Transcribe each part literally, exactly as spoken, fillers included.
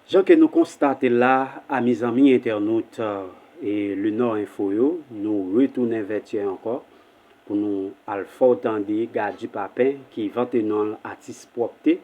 Jan ke nou konstate la, a mezanmi entènot e Lenor Info yo, nou retounen Vètyè ankò pou nou al fè w tande Gady Papin ki vante non l atis pwòpte.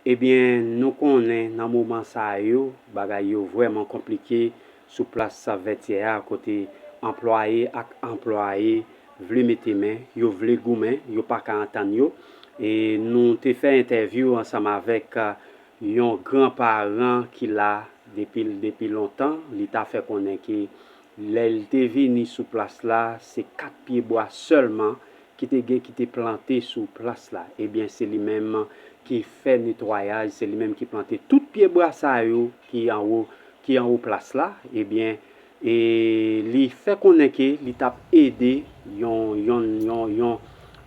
Ebyen, nou konnen nan moman sa yo, bagay yo vrèman konplike sou plas Vètyè a, kote anplwaye ak anplwaye vle mete men, yo vle goumen, yo pa ka antann yo. E nou te fè entèvyou ansanm avèk yon gran paran ki la depi, depi lontan, li ta fè konnen ke lè l te vini sou plas la, se kat pye bwa sèlman ki te gen ki te plante sou plas la. Ebyen, se li menm ki fè netwayaj, se li menm ki plante tout pye bwa sa yo ki anwo, ki anwo plas la. Ebyen, e li fè konnen ke li t ap ede yon, yon, yon, yon,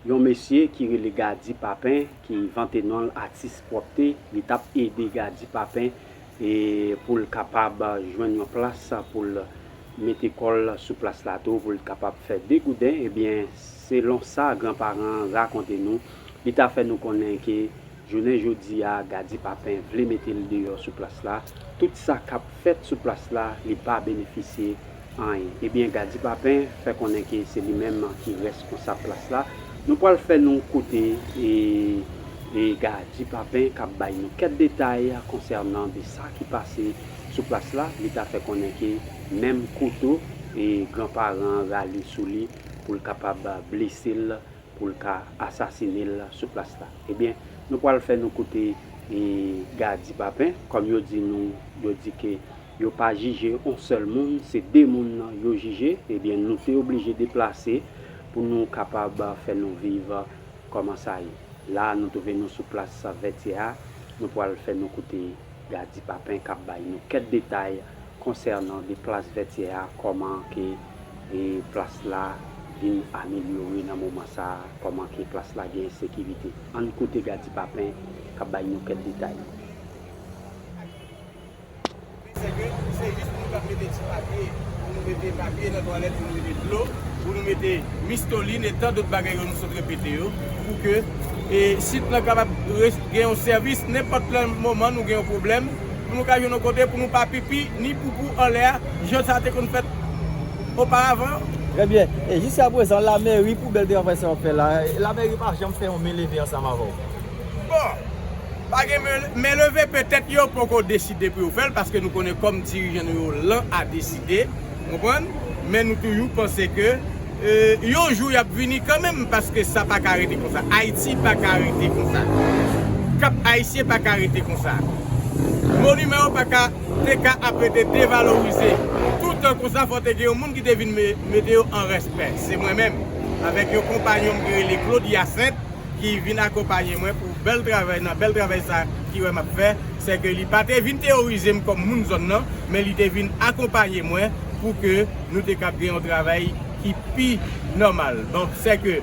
yon mesye ki rele Gady Papin, ki vante non l atis pwòpte, li t ap ede Gady Papin e pou l kapab jwenn yon plas pou l mete kò l sou plas la tou, pou l kapab fè degouden. Ebyen, selon sa gran paran an rakonte nou, li ta fè nou konnen ke jounen jodi a, Gady Papin vle mete l deyò sou plas la. Tout sa k ap fèt sou plas la, li pa benefisye anyen. Ebyen, Gady Papin fè konnen ke se li menm ki rèskonsab plas la. Nou pral fè nou koute e, e Gady Papin k ap bay nou kèk detay konsènan de sa ki pase sou plas la. Li ta fè konnen ke menm kouto e gran paran an rale sou li pou l kapab blese l, pou l ka asasine l sou plas la. Ebyen, nou pral fè nou koute e Gady Papin, kòm yo di nou, yo di ke yo pa jije yon sèl moun, se de moun yo jije. Ebyen, nou te oblije deplase pou nou kapab fè nou viv kòman sa ye. La, nou twouve nou sou plas Vètyè a, nou pral fè nou koute Gady Papin k ap bay nou kèk detay konsènan de plas Vètyè a, kòman ke e plas la vin amelyore nan moman sa a, kòman ke plas la gen sekirite. Ann koute Gady Papin k ap bay nou kèk detay. Se ke se jis pou nou ka mete ti papye, pou nou mete papye nan twalèt, pou nou mete dlo, pou nou mete mistolin e tan dòt bagay yo nou sot repete yo, pou ke e sit lan kapab res- gen yon sèvis, nenpòt lè moman nou gen yon pwoblèm, pou nou ka jwenn yon kote pou nou pa pipi ni poupou anlè a, jan sa te konn fèt oparavan. Trè byen. E jiskaprezan, lamèri, pou bèl travay sa w ap fè la, lamèri pa janm fè yon men leve ansanm avè w? Bon, pa gen men, men leve, petèt yo poko deside pou yo fè l, paske nou konnen kòm dirijan nou yo lan a deside, w konprann? Men nou toujou panse ke e, yon jou y ap vini kanmenm, paske sa pa ka rete konsa. Ayiti pa ka rete konsa. Kap Ayisyen pa ka rete konsa. Moniman yo pa ka, te ka ap rete devalorize. Toutan konsa, fò te gen yon moun ki te vin me- mete yo an respè. Se mwen menm, avèk yon konpanyon m ki rele Claude Hyacinthe, ki vin akonpaye mwen pou bèl travay, nan bèl travay sa ki wè m ap fè, se ke li pa te vin teworize m kòm moun zòn nan, men li te vin akonpaye mwen pou ke nou te kab gen yon travay ki pi nòmal. Donk, se ke,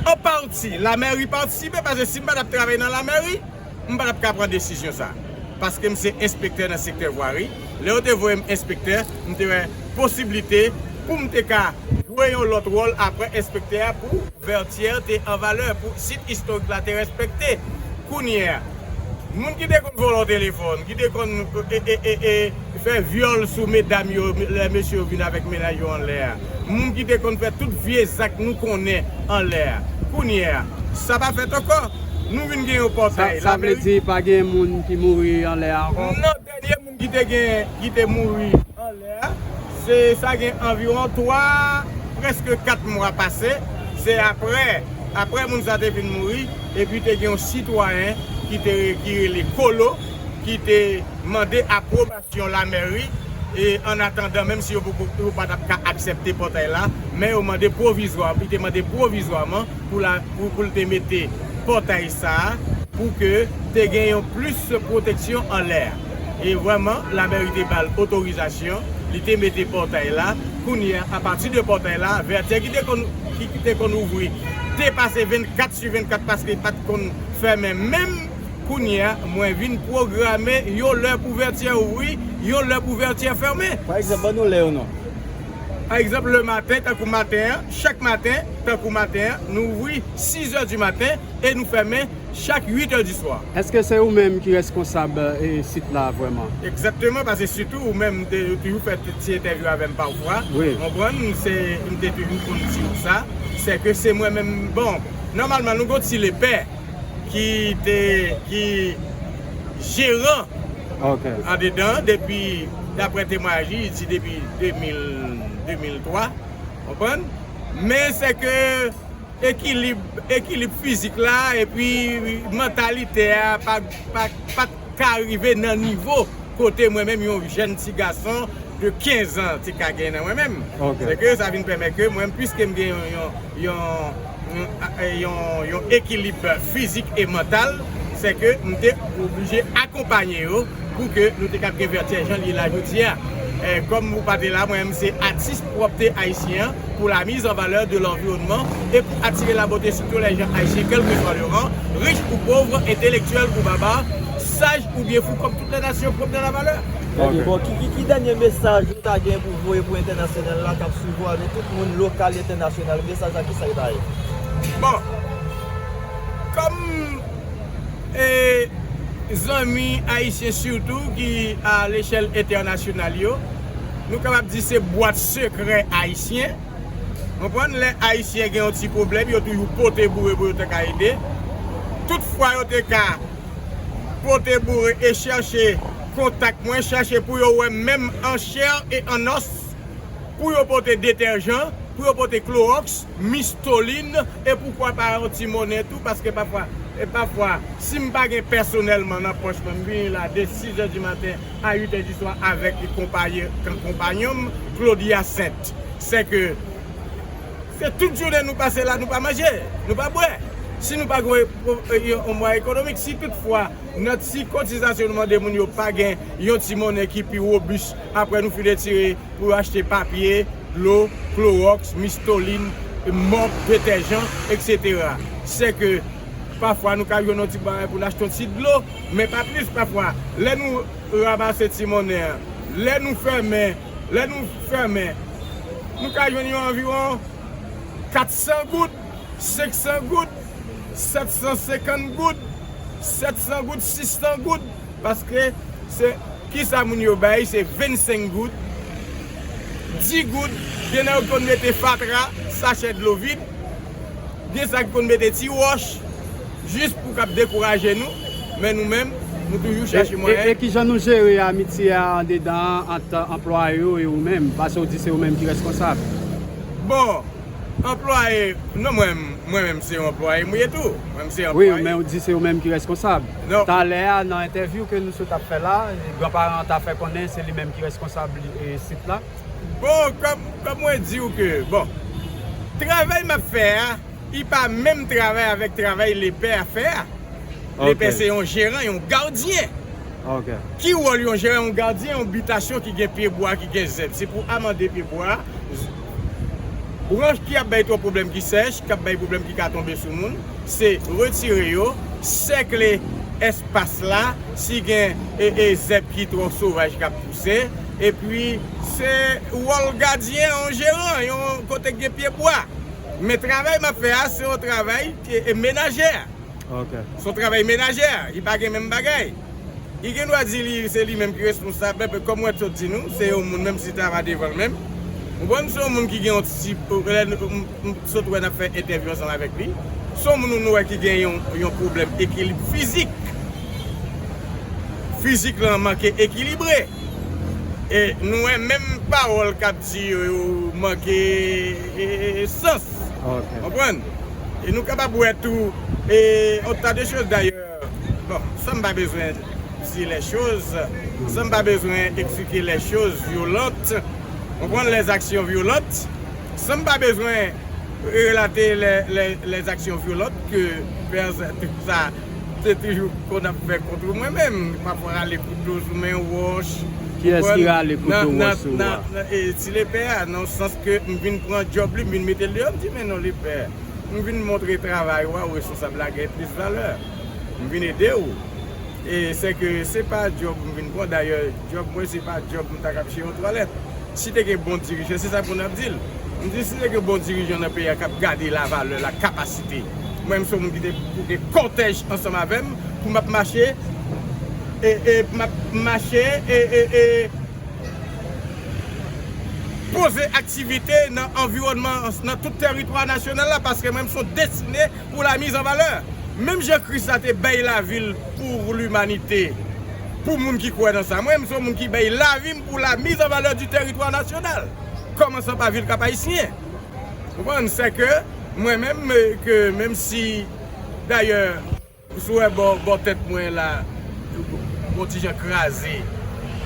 an pati, lamèri patisipe, paske si m pa t ap travay nan lamèri, m pa t ap ka pran desizyon sa. Paske m se enspektè nan sektè vwari. Lè yo te voye m enspektè, m te wè posiblite pou m te ka jwe yon lòt wòl apre enspektè a pou Vètyè te an valè, pou sit istorik la te respekte. Kounye a, moun ki te konn vòlò telefòn, ki te konn e, e, e, e, fè vyòl sou medam yo, lè mesye yo vin avèk mennaj yo anlè a, moun ki te konn fè tout vye zak nou konnen anlè a, kounye a, sa pa fèt ankò. Nou vin gen yon pòtay. Sa, sa vle di pa gen moun ki mouri anlè a ankò? Non, dènye moun ki te gen, ki te mouri anlè a, se sa gen anviwon twa, prèske kat mwa pase. Se apre, apre moun sa te fin mouri, epi te gen yon sitwayen ki te, ki rele Kolo, ki te mande apwobasyon lamèri, e an atandan, menm si yo poko, yo pa t ap ka aksepte pòtay la, men yo mande pwovizwa, li te mande pwovizwaman pou la, pou, pou l te mete pòtay sa a, pou ke te gen yon plis pwoteksyon anlè a. E vrèman, lamèri te ba l otorizasyon, li te mete pòtay la. Kounye a, apati de pòtay la, Vètyè ki te konn, ki, ki te konn ouvri, te pase vennkat sou vennkat paske li pa t konn fèmen menm. Kounye a, mwen vin pwograme yon lè pou Vètyè ouvri, yon lè pou Vètyè fèmen. Pa egzanp, ban nou lè yo non. Pa egzanp, le maten, tankou maten an, chak maten, tankou maten an, nou ouvri sis è di maten e nou fèmen chak uit è di swa. Èske se ou menm ki reskonsab, e, sit la vrèman? Egzakteman, paske sitou ou menm, ou te, ou toujou fè ti entèvyou avè m pafwa. Wi. Konprann, se, m te toujou konn di w sa. Se ke se mwen menm, bon, nòmalman, nou gon ti lepè ki te, ki jeran Ok. andedan depi, daprè temwayaj li, li di depi de mil, de mil twa, konprann? Men se ke ekilib, ekilib fizik la epi mantalite a pa, pa, pa t ka rive nan nivo kote mwen menm yon jèn ti gason de kenz an te ka gen nan mwen menm. Ok. Se ke sa vin pèmèt ke mwen, piske m gen yon, yon, yon, yon, yon, yon ekilib fizik e mantal, se ke m te oblije akonpanye yo pou ke nou te kab gen Vètyè jan l ye la jodi a. E, kòm ou pa te la, mwen menm se atis pwòpte ayisyen an pour la mise en valeur de l'environnement et pour attirer la beauté sur tous les gens haïtiens, quel que soit le rang, riche ou pauvre, intellectuel ou baba, sage ou bien fou, comme toutes les nations, propre dans la valeur. Gade, Ok. bon, ki, ki, ki dènye mesaj ou ta gen pou voye pou entènasyonal la k ap swiv ou, avèk tout moun lokal, entènasyonal, mesaj la, ki sa l ta ye? Bon, kòm, e, zanmi ayisyen sitou ki a lechèl entènasyonal yo, nou kapab di se bwat sekrè ayisyen. Konprann, lè ayisyen gen yon ti pwoblèm, yo toujou pote boure pou yo te ka ede. Tout fwa yo te ka pote boure e chèche kontak mwen, chèche pou yo wè m menm an chè e an os, pou yo pote detèjan, pou yo pote klowòks, mistolin, e poukwa pa yon ti monnen tou, paske pafwa, e pafwa, si m pa gen pèsonèlman nan pòch mwen, m vini la de sis è di maten a uit è di swa avèk konpaye-, konpayon m, Claudia Sainte. Se ke se tout jounen nou pase la, nou pa manje, nou pa bwè. Si nou pa gen yon, yon, yon mwayen ekonomik, si toutfwa nan ti kotizasyon nou mande moun yo pa gen yon ti monnen ki pi wobis, apre nou fin retire pou yo achte papye, dlo, klowòks, mistolin, mòp, detèjan, etsetera. Se ke pafwa nou ka jwenn yon ti bagay pou n achte yon ti dlo, men pa plis pafwa. Lè nou ranmase ti monnen an, lè nou fèmen, lè nou fèmen, nou ka jwenn yon anviwon kat san goud, senk san goud, sèt san senkant goud, sèt san goud, sis san goud. Paske se, kisa moun yo bay, se vennsenk goud, dis goud, gen nan yo ki konn mete fatra, sachè dlo vid, gen sa ki konn mete ti wòch, jis pou k ap dekouraje nou, men nou menm, nou toujou E, chache e, mwayen. e kijan nou jere amitye a andedan an, ant anplwaye yo e ou menm? Paske w di se ou menm ki reskonsab. Bon, anplwaye, non, mwen, mwen menm se yon anplwaye m ye tou. Mwen, m se Wi, anplwaye. men w di se ou menm ki reskonsab. Non. Talè a, nan entèvyou ke nou sot ap fè la, granparan an ta fè konnen se li menm ki reskonsab, e, sit la. Bon, kòm, kòm mwen di w ke, bon, travay m ap fè a, li pa menm travay avèk travay lepè a fè a. Lepè Ok. se yon jeran, yon gadyen. Ok. Ki wòl yon jeran, yon gadyen, yon bitasyon ki gen pyebwa, ki gen zèb? Se pou amande pyebwa, z-, branch ki ap bay twòp pwoblèm ki sèch, k ap bay pwoblèm ki ka tonbe sou moun, se retire yo, sèkle espas la, si gen, e, e, zèb ki twò sovaj k ap pouse, epi se wòl gadyen, yon jeran, yon kote k gen pyebwa. Men travay m ap fè a, se yon travay ki, e, menajè. Ok. Se yon travay menajè, li pa gen menm bagay. Li gen dwa di li, se li menm ki responsab, men kòm mwen sot di nou, se yon moun, menm si ta va devan l menm. Ou konprann, se yon moun ki gen yon ti, lè nou, m, m, sot wè n ap fè entèvyou ansanm avèk li. Se yon moun nou wè ki gen yon, yon pwoblèm ekilib fizik. Fizik lan manke ekilibre. E nou wè menm pawòl k ap di yo, yo manke, e, e, sans. Ok. Konprann? E nou kapab wè tou, e, yon ta de choz dayè. Bon, san m pa bezwen di les choses, san m pa bezwen eksplike les choses violentes, konprann, les actions violentes, san m pa bezwen relate les, les, les actions violentes que pè sa te toujou konn ap fè kont mwen menm. Pafwa rale kouto sou men wòch. Kiyès ki konprann? rale kouto Nan, wòch nan, sou nan, a? nan, e, ti lepè a, nan sans ke m vin pran djòb li, m vin mete l deyò, m di, "Men non, lepè, m vin montre travay ou a, ou responsab la gen plis valè. M vin ede w." E se ke se pa djòb m vin pran, dayè, djòb mwen, se pa djòb m ta kab chire yon twalèt. Si te gen bon dirijan, se sa pou n ap di l. M di, si te gen bon dirijan nan peyi a k ap gade lavalè, lakapasite. Mwen, m se yon moun ki te bouke kòtèj ansanm avè m pou m ap mache, e, e pou m ap mache, e, e, e poze aktivite nan anviwònman, nan tout tèritwa nasyonal la, paske mwen, m se yon destine pour la mise en valeur. Menm jan Kris la te bay lavi l pour l'humanité, pou moun ki kwè nan sa. Mwen, m se yon moun ki bay lavi m pour la mise en valeur du territoire national, kòmansan pa vil Kap Ayisyen. Ou konprann? Se ke mwen menm, ke menm si, dayè, si w wè bò, bò tèt mwen la, yon ti jan kraze.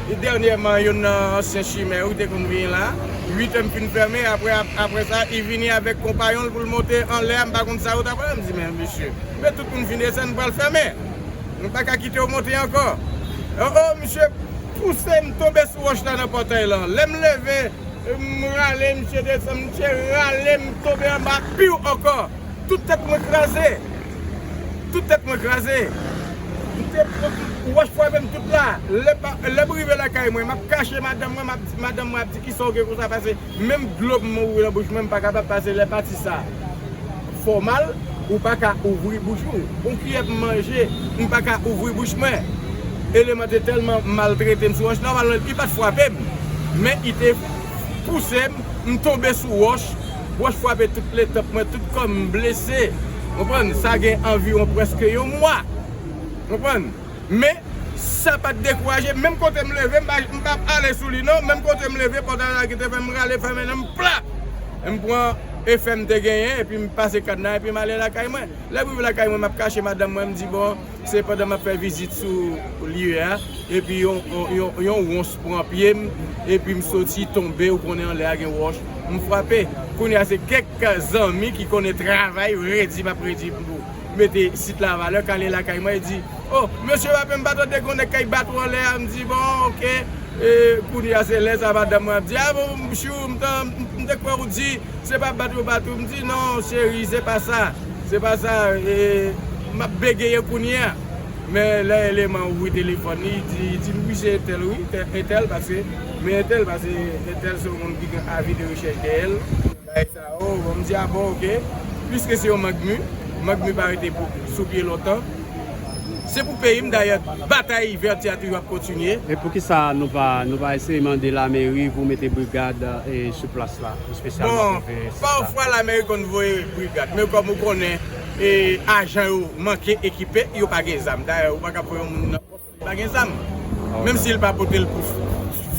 E dènyèman, youn nan ansyen chimè yo te konn vini la, uit è m fin fèmen, apre, ap-, apre sa, li vini avèk konpayon l pou l monte anlè a, m pa konn sa yo t ap fè. M di, "Men, mesye, men tout moun fin desann, m pral fèmen. M pa ka kite yo monte ankò." O, o, misye pouse m tonbe sou wòch la nan pòtay lan. Lè m leve, m rale, misye desann, misye rale m tonbe anba, piw ankò. Tout tèt mwen kraze. Tout tèt mwen kraze. M te pran wòch frape m tout la. Lè pa, lè m rive lakay mwen, m ap kache madanm mwen, m ap di, madanm mwen ap di, "Kisa w gen konsa?" Pase menm dlo m ouvri nan bouch mwen, m pa kapab pase lè pati sa fè w mal, ou pa ka ouvri bouch ou. Yon kiyè pou manje, m pa ka ouvri bouch mwen. Eleman te tèlman maltrete m sou wòch, nòmalman, li pa t frape m. Men li te pouse m, m tonbe sou wòch. Wòch frape tout letanp mwen, tout kò m blese. Konprann? Sa gen anviwon prèske yon mwa. Konprann? Men, sa pa t dekouraje m. Menm kote m leve, m pa, m pa ale sou li non. Menm kote m leve, pòtay la ki te fè m rale fèmen nan m pla. M pran efè m te genyen, epi m pase kadna, epi m ale lakay mwen. Lè m rive lakay mwen, m ap kache madanm mwen, m di, "Bon, se pandan m ap fè vizit sou lye a, epi yon, yon, yon, yon wons pran pye m, epi m soti tonbe, ou konnen anlè a gen wòch, m frape." Kounye a, se kèk zanmi ki konnen travay, redi m ap redi pou mete sit la an valè, k ale lakay mwen, e di, "O, mesye, m pa tande gon nèg k ap bat ou anlè a." M di, "Bon, oke." E, kounye a, se lè sa madanm mwen ap di, "A bon, chou, m te, m te kwè ou di se pa bat yo bat ou." M di, "Non, cheri, se pa sa. Se pa sa." E, m ap begeye kounye a. Men lè eleman ouvri telefòn li, li di, li di m, "Wi, se entèl, wi, entèl, paske, men entèl, paske entèl se yon moun ki gen avi de rechèch dèyè l." Bagay sa yo, bon, m di, "A bon, oke." Piske se yon magmi, magmi pa rete pou, sou pye lontan. Se pou peyi m, dayè, batay Vètyè a toujou ap kontinye. E poukisa nou pa, nou pa eseye mande lameri pou mete brigad, e, sou plas la, espesyalman pou veye sit la? Bon, pafwa lameri konn voye brigad, men kòm ou konnen, e, ajan yo manke ekipe, yo pa gen zam. Dayè, ou pa ka voye yon moun nan pòs li pa gen zam. Menm si l pa pote l pou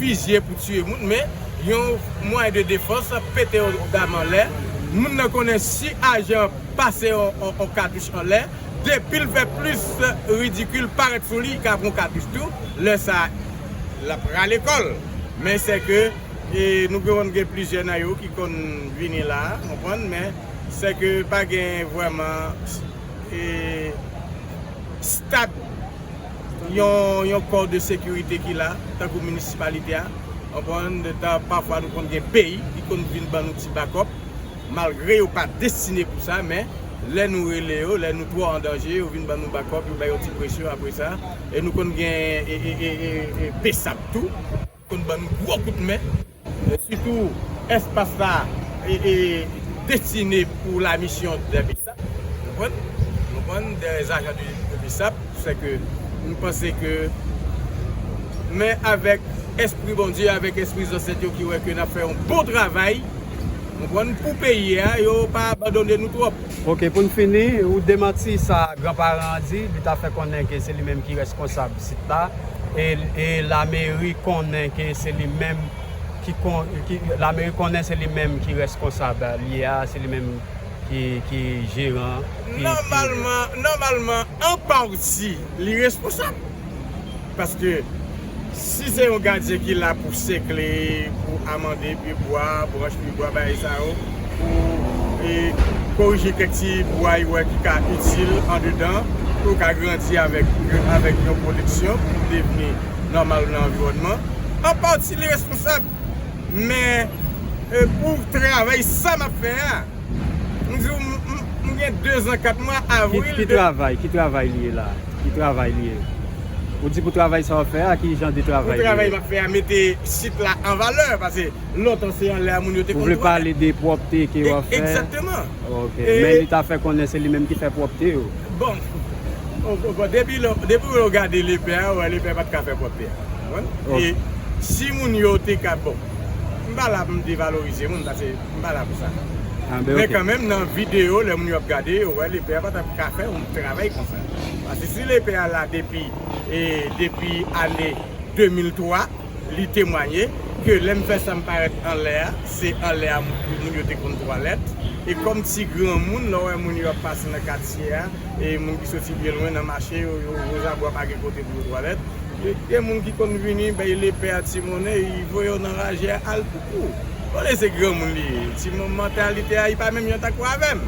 fizye, pou tiye moun, men yon mwayen de defans, pete yon dam anlè. Moun nan konnen si ajan pase yon, yon, yon katouch anlè, depi l fè plis ridikil parèt sou li, li ka pran katouch tou. Lè sa, l ap rale kò l. Men se ke, e, nou konn gen plizyè nan yo ki konn vini la, konprann, men se ke pa gen vrèman, e, stab yon, yon kò de sekirite ki la, tankou minisipalite a, konprann, tan pafwa nou konn gen peyi ki konn vin ban nou ti bakòp, malgre yo pa destine pou sa, men lè nou rele yo, lè nou twò an danje, yo vin ban nou bakòp, yo bay yon ti presyon apre sa, e nou konn gen, e, e, e, e, e besap tou. Konn ban nou gwo kout men. E sitou, espas la, e, e, destine pou la mission de bisap. Konprann? Konprann? Des agents de, de bisap. Se ke nou panse ke, men avèk espri Bondye, avèk espri zansèt yo ki wè ke n ap fè yon bon travay, konprann, pou peyi a, yo pa abandone nou twòp. Ok, pou n fini, ou demanti sa granparan an di, li ta fè konnen ke se li menm ki reskonsab sit la, e, e lameri konnen ke se li menm ki kon-, ki, lameri konnen se li menm ki reskonsab lye a, se li menm ki, ki jeran, ki, ki Nòmalman, nòmalman, an pati, li reskonsab. Paske si se yon gadyen ki la pou sekle, pou amande pyebwa, branch pyebwa, bagay sa yo, pou, e, korije kèk ti bwa yo wè ki ka itil andedan, pou yo ka grandi avèk, avèk yon pwoteksyon, pou devni nòmal nan anviwònman, an pati li reskonsab. Men, e, pou travay sa m ap fè a, m di w, m, m, m gen de zan, kat mwa, avril. Ki, ki travay, ki travay li ye la? Ki travay li ye? Ou di pou travay sa w ap fè a, ki jan de travay? Pou travay m ap fè a, mete sit la an valè, paske lontan se anlè a moun yo te konn twalèt. Ou vle pale de pwòpte ke w ap fè? Egzakteman. Ok. Men li ta fè konnen se li menm ki fè pwòpte yo. Bon, bon, bon, depi lè, depi w gade lepè a, ou wè lepè pa t ka fè pwòpte a. Konprann? E si moun yo te ka, bon, m pa la pou m devalorize moun, paske m pa la pou sa. Men kanmenm, nan videyo, lè moun yo ap gade, ou wè lepè a pa t ap ka fè yon travay konsa. Paske si lepè a la depi, e, depi ane de mil twa, li temwaye ke lè m fè sa m parèt anlè a, se anlè a moun, moun yo te konn twalèt. E kòm ti granmoun, lè w wè moun yo ap pase nan katye a, e moun ki soti byen lwen nan mache, yo, yo, yo zabwa pa gen kote pou yo twalèt. Gen, gen moun ki konn vini, bay lepè a ti monnen, li voye yo nan raje a, al pou kou. Olye se granmoun li ye, ti mon-, mantalite a, li pa menm jan tankou avè m.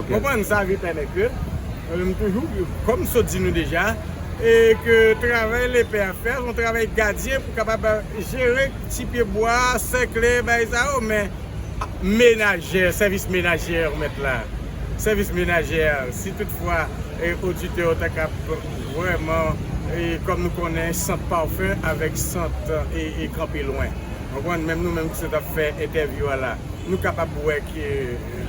Konprann sa vin pèmèt ke, e, m toujou, kòm m sot di nou deja, e ke travay lepè a fè, se yon travay gadyen pou kapab jere ti pyebwa, sèkle, bagay sa yo, men menajè, sèvis menajè ou mèt la. Sèvis menajè, si toutfwa, e, oditè yo ta kab vrèman, e, kòm nou konnen, sant Pafen avèk sant, e, e, Kanpe Lwen. Konprann? Menm nou menm ki sot ap fè entèvyou a la, nou kapab wè ke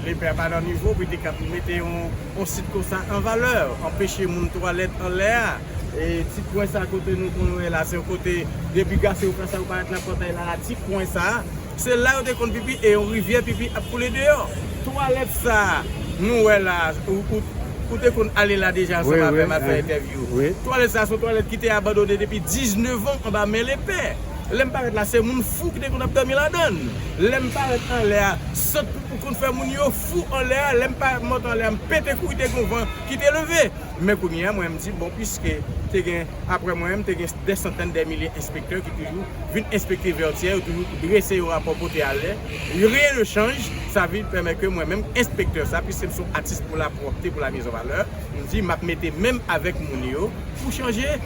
lepè a pa nan nivo pou li te kab mete yon, yon sit konsa an valè, anpeche moun twalèt anlè a. E ti kwen sa kote nou konn wè la, se yon kote depi Gase ou fè sa ou parèt nan pòtay la, la ti kwen sa, se la yo te konn pipi e yon rivyè pipi ap koule deyò. Twalèt sa nou wè la, ou, ou, ou te konn ale la deja ansanm avè m al fè entèvyou. Twalèt sa se yon twalèt ki te abandone depi diznèf an anba men lepè. Lè m parèt la, se moun fou ki te konn ap dòmi ladan l. Lè m parèt anlè a, sant pou, pou konn fè moun yo fou anlè a. Lè m parèt monte anlè a, m pete kouri, te gen yon van ki te leve. Men kounye a, mwen, m di, bon, piske te gen, apre mwen, m te gen dè santèn dè milye enspektè ki toujou vin enspekte Vètyè, yo toujou drese yon rapò pote alè. Rien ne change, sa vin pèmèt ke mwen menm, enspektè sa, piske m se yon atis pou lapwòpte, pou la mise en valeur, m di, m ap mete men m avèk moun yo pou chanje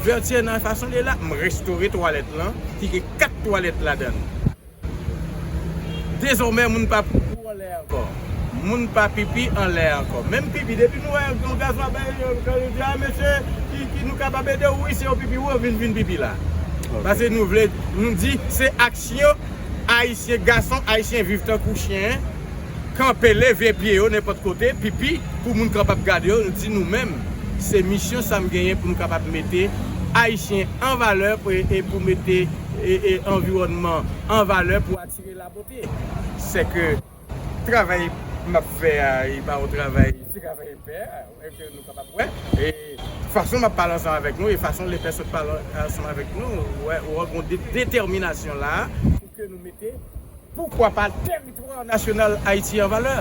Vètyè nan fason l ye la. M restore twalèt lan, ki gen kat twalèt ladan l. Dezòmè, moun pa poupou anlè ankò. Moun pa pipi anlè ankò. Menm pipi, depi nou wè yon gason ap bay, yo, yo di, "A, mesye, ki, ki nou kapab ede w?" Wi, se yon pipi, wi, vin, vin pipi la. Paske nou vle, nou di, se aksyon ayisyen, gason ayisyen viv tankou chen, kanpe, leve pye yo nenpòt kote, pipi, pou moun kapab gade yo, nou di nou menm, se misyon sa m genyen pou nou kapab mete ayisyen an valè, pou, e pou mete, e, e, anviwònman an valè, pou atire labote. Se ke travay m ap fè a, e pa yon travay, travay pè, e ke nou kapab wè. E fason m ap pale ansanm avèk nou, e fason lepè sot pale ansanm avèk nou, wè, ou wè, gon de-, detèminasyon la, pou ke nou mete, poukwa pa, teritwa nasyonal Ayiti an valè.